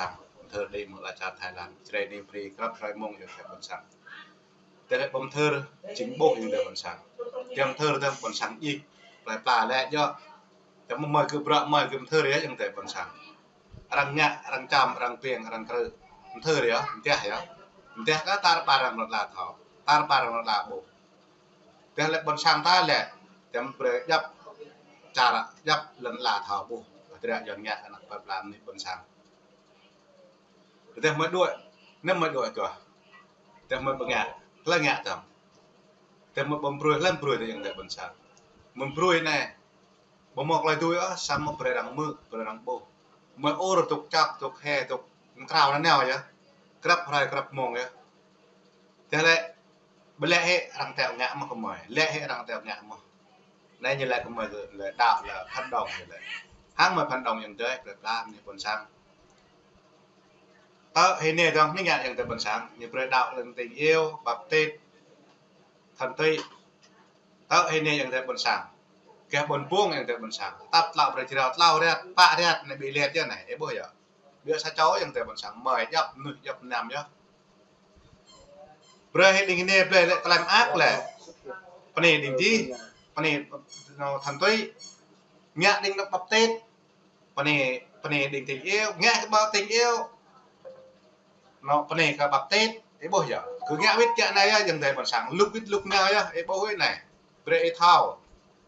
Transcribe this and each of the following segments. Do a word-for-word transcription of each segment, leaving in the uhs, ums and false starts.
Sang, pơthâo đĭ mơ̆ng ala čar Thái Lan, Jrai ni brơi krăp hrơi mông yơh kơ ƀôn sang. Tơlơi pơthâo jing ƀuh yơh tơlơi ƀôn sang. Tơlơi pơthâo tơlơi ƀôn sang jing, plơi pla lĕ yơh. Tơlơi mơ̆ mơi kơ bruă mơi kơ pơthâo yơh yơh tơlơi ƀôn sang. Arăng ngă, arăng čăm, arăng ping, arăng krư̆. Pơthâo yơh, mơtiah yơh. Mơtiah kơ tar ƀar arăng lŏn ala thâo. Tar ƀar arăng lŏn ala ƀuh. Tơlơi ƀôn sang ta lĕ, tơlơi brơi djŏp čar, djŏp lŏn ala thâo ƀuh. Tơlơi Yuan ngă ană plơi pla anai ƀôn sang. Tơdah mơi đuaĭ, anăm mơi đuaĭ kơ. Tơdah mơi ƀu ngă, hlơi ngă tơm. Tơdah mơi ƀu brơi, hlơi brơi tơ yơh tơlơi ƀôn sang. Mơi brơi anai, ƀu mơ̆ klơi tui ôh, samơ̆ brơi arăng mơ̆, brơi arăng ƀuh. Mơi ur tŭk čŏk, tŭk he, tŭk krao anai nao yơh. Krăp hrơi, krăp mông yơh. Tơlơi ƀu lĕ hĭ arăng tơlơi ngă mơ̆ kơ mơi, lĕ hĭ arăng tơlơi ngă mơ̆. Anai ñu lĕ kơ mơi kơ lĕ đaŏ lĕ phản động ñu lĕ. Hăng mơi phản động yơh tơlơi plơi pla anai ƀôn sang. Tơ hĭ anai dơ̆ng anai ngă yơh tơlơi ƀôn sang. Ñu brơi đaŏ lĕ tình yêu, baptit, thuần túy. Tơ hĭ anai yơh tơlơi ƀôn sang. Kơ ƀôn ƀuông yơh tơlơi ƀôn sang. Tăp tlâo brơi jrao tlâo rơ̆t, pă rơ̆t anai ƀu lĕ yơh anai. Ih ƀuh yơh. Ƀiă sa čô yơh tơlơi ƀôn sang. Mơi djŏp, mơnuih djŏp anăm yơh. Brơi hĭ đing anai brơi lĕ tơlơi mơak lĕ. Pơni đing dih, pơni, no, thuần túy. Ngă đing anŏ baptit. Pơni, pơni đing tình yêu, ngă kơ ƀâo tình yêu. No, pơni kơ baptit, ih ƀuh yơh. Kơ ngă wĭt ngă anai yơh, yơh tơlơi ƀôn sang. Lŭk wĭt lŭk nao yơh, ih ƀuh anai. Brơi ih thâo.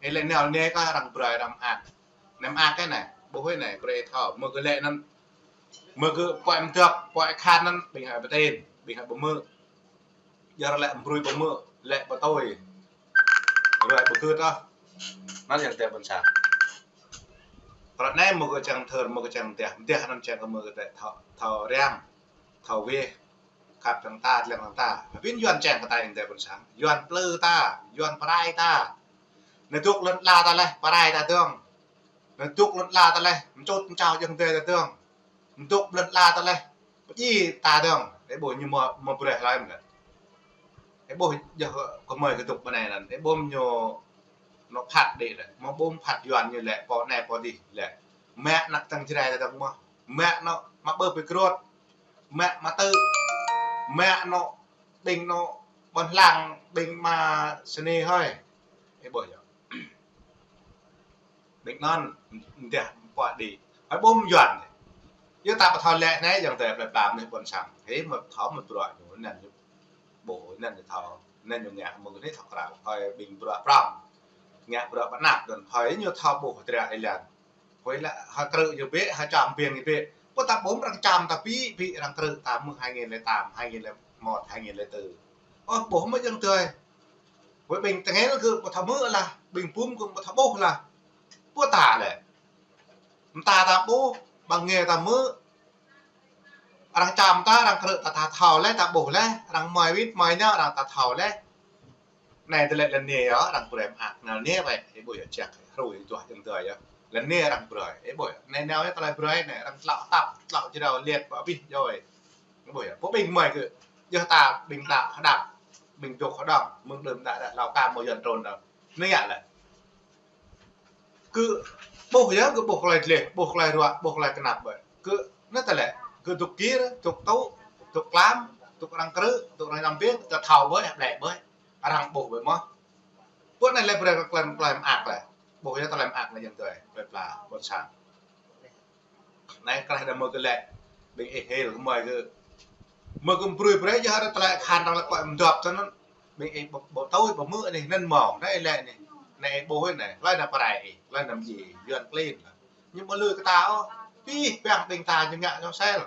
Ih lĕ nao anai kơ arăng brơi, arăng mơak. Anăm mơak anai, ƀuh anai, brơi ih thâo. Mơi kơ lĕ anŭn, mơi kơ pơai mơdŏp, pơai khan anŭn, ƀing hă ƀu tin, ƀing hă ƀu mơ̆. Yơh lĕ brơi ƀu mơ̆, lĕ ƀu tui. Brơi ƀu kơt ôh. Anŭn yơh tơlơi ƀôn sang. Pơrơ̆t anai mơi kơ čang thơr, mơi kơ čang teh, teh anŭn čang kơ mơi kơ teh thâo, thâo răng, thâo weh, khăp tơ̆ng ta, tơlơi tơ̆ng ta. Pin Yuan čang kơ ta yơh tơlơi ƀôn sang. Yuan plư ta, Yuan pơrai ta. Anai dŏ lŏn ala ta lĕ, pơrai ta dơ̆ng. Anai dŏ lŏn ala ta lĕ, mơčut mơčao yơh tơlơi ta dơ̆ng. Dŏ lŏn ala ta lĕ, pơdjai ta dơ̆ng. Ih ƀuh ñu mơ̆, mơ̆ brơi hlơi mơ̆n. Ih ƀuh yơh kơ mơi kơ dŏ ƀơi anai anŭn. Ih ƀuh ñu, ñu phat đĭ lĕ. Mơ̆ ƀuh phat Yuan ñu lĕ, pô anai pô dih lĕ. Mă ană tơ̆ng Jrai ta dơ̆ng mơ̆. Mă anŏ, mă ƀơ pơkrut. Mă, mă tơ. Mă anŏ, ƀing anŏ, ƀôn hlang, ƀing mă sơnê hơi. Ih ƀuh yơh. Ƀing anŭn, mơtiah pơđĭ. Hơi ƀuh Yuan. Yơh ta ƀu thâo lĕ anai, yơh tơlơi plơi pla mơnuih ƀôn sang. Hĭ mơi thâo mơi bruă ñu, anŭn ñu ƀuh, anŭn ñu thâo, anŭn ñu ngă, mơ̆ng anai thâo krao. Hơi ƀing bruă prŏng. Ngă bruă pơnap, anŭn hơi ñu thâo ƀuh tơlơi ih lăng. Hơi lĕ, hơi krư̆ ñu bĕ, hơi čăm ping ñu bĕ. Pô ta ƀuh arăng čăm ta ƀĭ, ƀĭ arăng krư̆ ta mơ̆ng hai nghìn lẻ tám, hai nghìn lẻ một, hai nghìn lẻ tư. Ơ, ƀuh mơ̆ yơh tơlơi. Wơ̆t ƀing tơngel kơ ƀu thâo mơ̆ lah, ƀing pum kơ ƀu thâo ƀuh lah. Pô ta lĕ. Mơta ta ƀuh, ƀăng ngê ta mơ̆. Arăng čăm ta, arăng krư̆ ta, ta thâo lĕ, ta ƀuh lĕ, arăng mơi wĭt, mơi nao, arăng ta thâo lĕ. Anai tơlơi lŏn anai yơh, arăng brơi mơak, lŏn anai wơ̆t, ih ƀuh yơh ček, hrui tuah yơh tơlơi yơh. Lŏn anai arăng brơi, ih ƀuh yơh. Anai nao yơh tơlơi brơi anai, arăng tlŏ tăp, tlŏ jrao liet, pơ abih djơ̆. Ih ƀuh yơh, pô ƀing mơi kơ, yơh ta ƀing đaŏ hơđăp, ƀing dŏ hơđong, mơ̆ng đưm đă đă hlâo ka mơ̆ Yuan trŭn đơ̆ng. Anai ngă lĕ. Kơ ƀuh yơh, kơ ƀuh tơlơi dleh, ƀuh tơlơi ruă, ƀuh tơlơi kơnăp ƀơi. Kơ anai tơlơi, kơ dŏ gir, dŏ tŭ, dŏ tlam, dŏ arăng krư̆, dŏ arăng čăm ping, ta thâo ƀơi, hlơi ƀơi. Arăng ƀuh ƀơi mơ̆. Pô anai lĕ brơi kơ tơlơi, tơlơi mơak lĕ. Ƀuh yơh tơlơi mơak anai yơh tơlơi, plơi pla, ƀôn sang. Anai krah đa mơ̆ kơ lĕ, ƀing ih hil kơ mơi kơ. Mơi kơ brơi brơi yơh hơdră tơlơi khan arăng lĕ pơai mơdŏp tơ anŭn. Ƀing ih ƀu, ƀu tui ƀu mơ̆ anai, anŭn mơ̆ng, anai lĕ anai. Anai ih ƀuh anai, hlơi anai pơrai ih, hlơi anai mơdjai, Yuan klin lah. Ñu ƀu lui kơ ta ôh, pih păng ƀing ta ñu ngă ñu sel.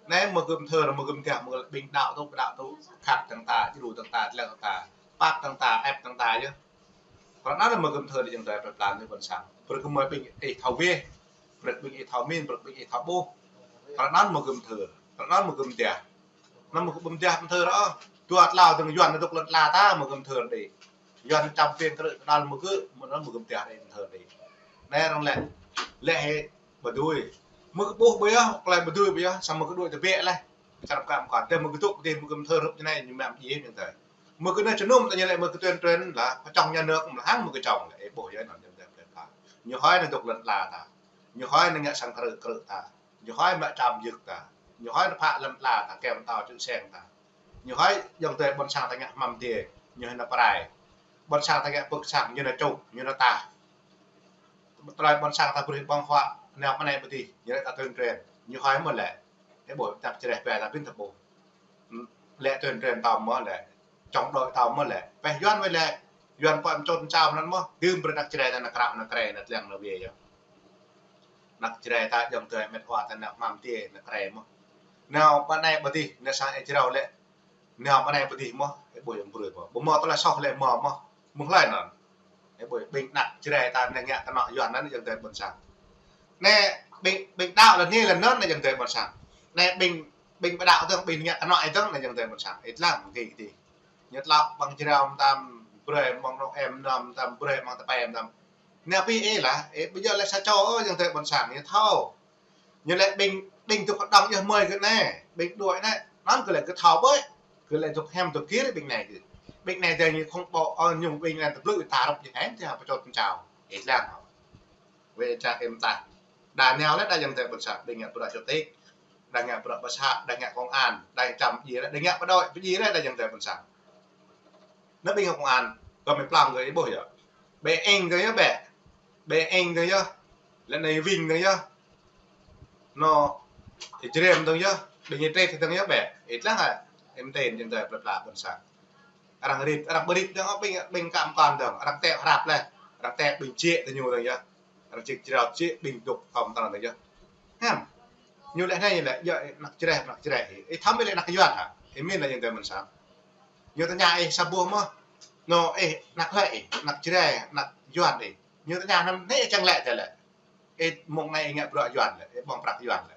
Anai mơi kơ thơr, mơi kơ mơtiah, mơi kơ ƀing đaŏ tŭ, đaŏ tŭ, khăp tơ̆ng ta, djru tơ̆ng ta, tlĕng tơ̆ng ta, pap tơ̆ng ta, ĕp tơ̆ng ta yơh. Pơrơ̆t anŭn mơi kơ thơr đĭ yơh tơlơi plơi pla mơnuih ƀôn sang. Brơi kơ mơi ƀing ih thâo weh, brơi ƀing ih thâo min, brơi ƀing ih thâo ƀuh. Pơrơ̆t anŭn mơi kơ thơr, pơrơ̆t anŭn mơi kơ mơtiah. Anŭn mơi kơ mơtiah pơthơr ôh. Dua tlâo tơ̆ng Yuan dŏ lŏn ala ta mơi kơ thơr đĭ. Yuan čăm ping krư̆ kơđăl mơi kơ, mơ̆n anŭn mơi kơ mơtiah đĭ pơthơr đĭ. Anai arăng lĕ, lĕ hĭ ƀu dưi. Mơi kơ ƀuh ƀơi yơh, tơlơi ƀu dưi ƀơi yơh, samơ̆ mơi kơ đuaĭ tơbiă leh. Čar pơkă mơkŏn, tơdah mơi kơ dŏ, tơdah mơi kơ thơr hrup anai, ñu mă mơdjai mơ̆ng tơi. Mơi kơ anai jơnum ta ñu lĕ mơi kơ tuyên truyền lah, pơčŏng nhà nước lah, hăng mơi kơ čŏng lĕ, ih ƀuh yơh anŭn ñu mơtiah plơi pla. Ñu hơi anai dŏ lŏn ala ta. Ñu hơi anai ngă sang krư̆, krư̆ ta. Ñu hơi mă čăm yơk ta. Ñu hơi nao phă lăm tla ta, kĕm tao čư̆ seng ta. Ñu hơi ayŏng adơi ƀôn sang ta ngă hmăm dê, ñu hơi nao prai. Ƀôn sang ta ngă pơ̆k sang, ñu nao čŭk, ñu nao tah. Tơlơi ƀôn sang ta brơi ƀơ̆ng huă, nao pơ anai pơ adih, ñu lĕ ta tuyên truyền. Ñu hơi mơ̆ lĕ. Ơ ƀuh, anăk Jrai ƀe ta ƀing ta ƀuh. Lĕ tuyên truyền tao mơ̆ lĕ. Chống đối tao mơ̆ lĕ. Pĕh Yuan wai lĕ. Yuan pơm čôt čao anŭn mơ̆. Dưm brơi anăk Jrai ta nao krao nao kre nao tlang nao wai yơh. Anăk Jrai ta ayŏng adơi met wa ta nao hmăm dê nao kre mơ̆. Nao pơ anai pơ adih, nao sang ê jrao lĕ. Nao pơ anai pơ adih mơ̆, ơ ƀuh ayŏng brơi mơ̆. Ƀu mơ̆ tơlơi soh lĕ mơ̆ mơ̆. Mơ̆ng hlơi anŭn. Ơ ƀuh ƀing anăk Jrai ta nao ngă kơnŏ Yuan anŭn ayŏng adơi ƀôn sang. Anai ƀing, ƀing đaŏ lĕ anai lĕ anŭn ayŏng adơi ƀôn sang. Anai ƀing, ƀing ƀu đaŏ dơ̆ng, ƀing ngă kơnŏ ih dơ̆ng anai ayŏng adơi ƀôn sang. Ih lăng kơ adih. Ñu tlŏk ƀơ̆ng jrao mơtam, brơi ƀơ̆ng rŏk em mơtam, brơi ƀơ̆ng tơpai mơtam. Anai pĭ ih lah, ih ƀu djơ̆ lĕ sa čô ôh ayŏng adơi ƀôn sang, ñu thâo. Ñu lĕ ƀing, ƀing dŏ kơđŏng yơh mơi kơ anai, ƀing đuaĭ anai, anŭn kơ lĕ kơ thâo ƀơi, kơ lĕ dŏ hiam dŏ gir ƀing anai kơ. Ƀing anai dơ̆ng ñu không ƀu, ơ, ñu ƀing anai tơblư̆ ta rŏp ñu hĕn, ta pơčôt pơčao. Ih lăng hŏ. Wai čă em ta. Đa nao lĕ đa ayŏng adơi ƀôn sang, đa ngă bruă chủ tịch, đa ngă bruă ƀă să, đa ngă công an, đa ngă čăm pơdjai lĕ, đa ngă bộ đội, pơdjai lĕ đa ayŏng adơi ƀôn sang. Anai ƀing công an, kơ mơi plang kơ ih ƀuh yơh. Ƀing eng dơ̆ng yơh ƀĕ. Ƀing eng dơ̆ng yơh. Lĕ anai Vinh dơ̆ng yơh. Anŭn, ih Jrem dơ̆ng yơh. Ƀing ih Tret dơ̆ng yơh ƀĕ. Ih lăng hă. Em ten ayŏng adơi plơi pla ƀôn sang. Arăng rit, arăng ƀu rit dơ̆ng, ƀing, ƀing kăm kon dơ̆ng. Arăng tĕ hrăp leh. Arăng tĕ ƀing jĕ tơ ñu dơ̆ng yơh. Arăng čik jrao jĕ ƀing dŏ kơm tơnăn dơ̆ng yơh. Hăm. Ñu lĕ anai ñu lĕ, yơh, anăk Jrai, anăk Jrai. Ih thâo mơi lĕ anăk Yuan hă. Ih min lĕ ayŏng adơi ƀôn sang. Ñu tơña ih sa boh mơ̆. Anŭn ih anăk hlơi ih, anăk Jrai, anăk Yuan ih. Ñu tơña anŭn anai ih čang lĕ tơ lĕ. Ih mơ̆ng anai ih ngă bruă Yuan lĕ, ih ƀơ̆ng prăk Yuan lĕ.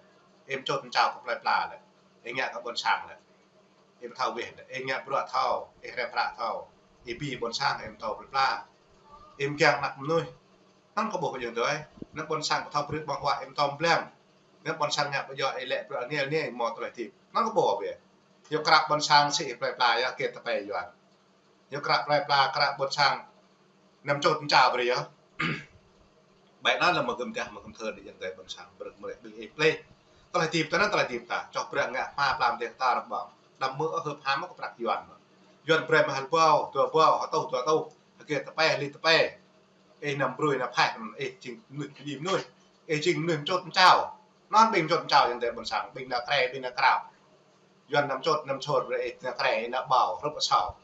Ih pơčôt pơčao kơ plơi pla lĕ. Ih ngă kơ ƀôn sang lĕ. Ih pơthâo weh lĕ. Ih ngă bruă thâo, ih rep hră thâo. Ih bi ƀôn sang, ih pơtô plơi pla. Ih kiăng anăk mơnuih. Anŭn kơ ƀuh ayŏng adơi. Anăk ƀôn sang pơthâo brơi ƀơ̆ng huă, ih pơtô blang. Anăk ƀôn sang ngă ƀu djơ̆ ih lĕ bruă anai anai mơ̆ tơlơi hơdip. Anŭn kơ ƀuh weh. Yua krăp ƀôn sang sĭ ih plơi pla yơh kĕt tơpai Yuan. Yua krăp plơi pla, krăp ƀôn sang. Nao čôt čao brơi yơh. Ƀai anŭn lĕ mơ̆ gơ̆m dah mơ̆ gơ̆m thơ đĭ ayŏng adơi ƀôn sang. Brơi mơ̆ lĕ ƀing ih plơi. Tơlơi hơdip ta anŭn tơlơi hơdip ta. Čoh brơi ngă hma plam dêh ta rơbong. Đăm mơ̆ ôh hơp ham kơ prăk Yuan mơ̆. Yuan brơi mơ̆ hăl ƀâo, dua ƀâo, hơtuh dua tuh. Hơkĕt tơpai, hli tơpai. Ih nao brơi nao phaih, ih jing mơnuih, jing mơnuih. Ih jing mơnuih čôt čao. Anŭn ƀing čôt čao ayŏng adơi ƀôn sang. Ƀing nao kre, ƀing nao krao. Yuan nao čôt, nao čôt brơi ih nao kre, ih nao ƀâo, hrup asâo.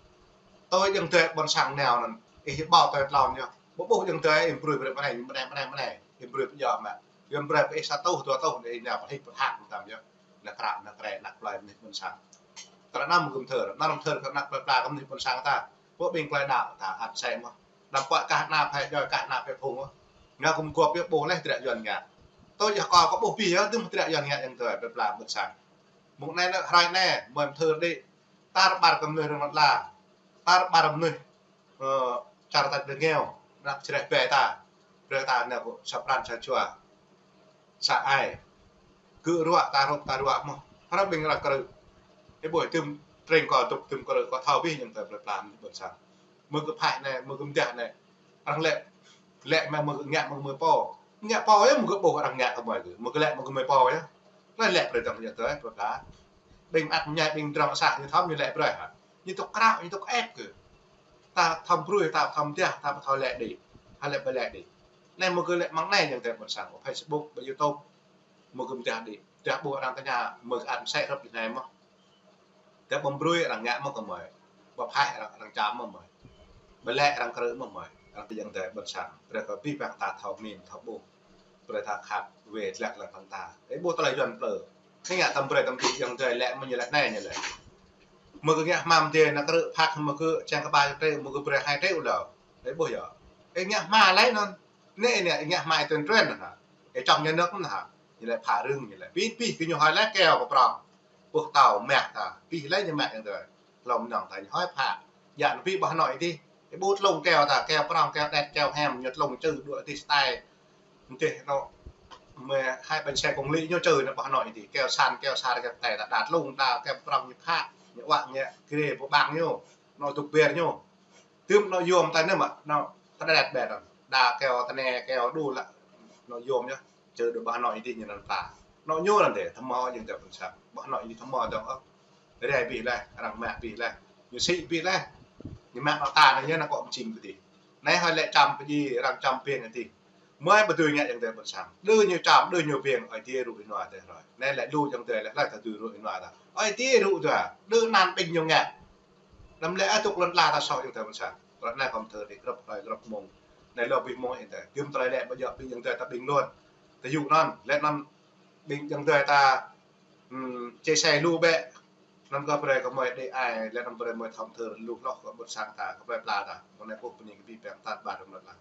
Tui ayŏng adơi ƀôn sang nao anŭn, ih ƀâo tui tlôn yơh. Ƀu ƀuh ayŏng adơi ih brơi brơi mơ̆ anai, mơ̆ anai, mơ̆ anai, mơ̆ anai. Ih brơi pơjơ̆ mă. Yuan brơi ih sa tuh, dua tuh, ih nao pơhĭ pơhak mơtam yơh. Nao krao, nao kre, anăk plơi mơnuih ƀôn sang. Tơlơi anŭn mơ̆ gơ̆m thơ, anŭn mơ̆ thơ kơ anăk plơi pla kơ mơnuih ƀôn sang ta. Ƀu ƀing plơi đaŏ ta, ăt sĕ mơ̆. Đăm pơ̆ kah anăk phai joi, kah anăk phai phung mơ̆. Ngă gum guôp yơh ƀuh leh dră Yuan ngă. Tui yơh kâo kơ ƀuh pĭ yơh, dưm dră Yuan ngă ayŏng adơi plơi pla ƀôn sang. Mơ̆ng anai lĕ hrơi anai, mơ̆ thơ đĭ. Tar ƀar kơ mơnuih rơngot la. Tar ƀar mơnuih, ơ, čar tač rơngiao, anăk Jrai ƀe ta. Brơi ta nao kơ sa pran sa jua. Sa ai. Kơ ruă ta rŏk ta ruă mơ̆. Hră ƀing arăng krư̆. Ih ƀuh tơm tring kâo dŏ tơm krư̆ kâo thâo bĭ ayŏng adơi plơi pla ƀôn sang. Mơ̆ kơ phaih anai, mơ̆ kơ mơdah anai. Arăng lĕ, lĕ mă mơ̆ kơ ngă mơ̆ kơ mơi pô. Ngă pô yơh mơ̆ kơ ƀuh arăng ngă kơ mơi kơ. Mơ̆ kơ lĕ mơ̆ kơ mơi pô yơh. Lĕ lĕ brơi dơ̆ng ayŏng adơi plơi pla. Ƀing ăt mơñai ƀing drŏng sah ñu thâo ñu lĕ brơi hă. Ñu tŭk krao, ñu tŭk ĕp kơ. Ta thâo brơi, ta thâo mơdah, ta pơthâo lĕ đĭ. Hă lĕ ƀu lĕ đĭ. Anai mơ̆ kơ lĕ mơ̆ng anai ayŏng adơi ƀôn sang. Ƀơi Facebook, ƀơi YouTube. Mơ̆ kơ mơdah đĭ. Dah ƀuh arăng tơña, mơ̆ kơ ăt mơsĕ hrup đĭ anai mơ̆. Dah ƀu brơi arăng ngă mơ̆ kơ mơi. Ƀu phaih arăng, arăng čăm mơ̆ mơi. Ƀu lĕ arăng krư̆ mơ̆ mơi. Arăng ayŏng adơi ƀôn sang. Brơi kơ abih bang ta thâo min, thâo ƀuh. Brơi ta khăp wai glăk lăng tơ̆ng ta. Ih ƀuh tơlơi Yuan plư. Ih ngă tơm brơi tơm đĭ ayŏng adơi lĕ mơ̆ ñu lĕ anai ñu lĕ. Mơ̆ kơ ngă hmam dê anăk krư̆ phak mơ̆ kơ čang kơ ba triệu, mơ̆ kơ brơi hai triệu lơ. Ih ƀuh yơh. Ih ngă hma lĕ anŭn. Anai, anai, ih ngă hma ih tuyên truyền anŭn hă. Ih čŏng nhà nước anŭn hă. Ñu lĕ phă rưng ñu lĕ. Pĭ, pĭ, pĭ ñu hơi lĕ keo kơ prŏng. Ƀuh tâo meh ta. Pĭ lĕ ñu meh ayŏng adơi. Hlŏm nŏng ta ñu hơi phă. Djă anŭn pĭ ƀơi Hà Nội dih. Ih ƀuh tlung keo ta, keo prŏng, keo đet, keo hem, ñu tlung čư đuaĭ dih style. Dih anŭn mười hai bánh xe công lý ñu čư anŭn ƀơi Hà Nội dih. Keo san, keo sar, keo tê ta đa tlung đa keo prŏng ñu phă. Ñu wă ñu grê ƀơi ƀăng ñu. Anŭn dŏ ber ñu. Tơm anŭn yôm ta anai mơ̆, anŭn ta đet ƀe anŭn. Đa keo tơne, keo đu lă. Anŭn yôm yơh. Čư đuaĭ ƀơi Hà Nội dih ñu anŭn pla. Anŏ ñu anŭn dêh, tơma ayŏng adơi ƀôn sang. Ƀu anŏ ñu tơma dong ôh. Rai abih laih, arăng mă abih laih. Ñu sĭ abih laih. Ñu mă anŏ ta anai ñu anŭn kơ pơjing pơdih. Anai hơi lĕ čăm pơdih, arăng čăm ping adih. Mơi ƀu dưi ngă ayŏng adơi ƀôn sang. Đơ ñu čăm, đơ ñu ping, ơi adih rŭ ƀing anŭn dêh hrơi. Anai lĕ lu ayŏng adơi lĕ, lĕ ta dưi rŭ ƀing anŭn dêh. Ơi adih rŭ dua, đơ anăn ƀing ñu ngă. Anăm lĕ ăt tŭk lŏn ala ta soh ayŏng adơi ƀôn sang. Ră anai kâo thâo rĭm grăp hrơi grăp mông. Anai lŏ abih mông ayŏng adơi. Tơm tơlơi lĕ ƀu djơ̆ ƀing ayŏng adơi ta ƀing lŏn. Ta yŭ anŭn, lĕ anŭn ƀing ayŏng adơi ta, ưm, chia sẻ lu bĕ. Anŭn kơ brơi kơ mơi đĭ ai, lĕ anŭn brơi mơi thâo thâo lu hloh kơ ƀôn sang ta, kơ plơi pla ta. Mơ̆ng anai kâo bơni kơ abih bang ta ƀar lŏn ala.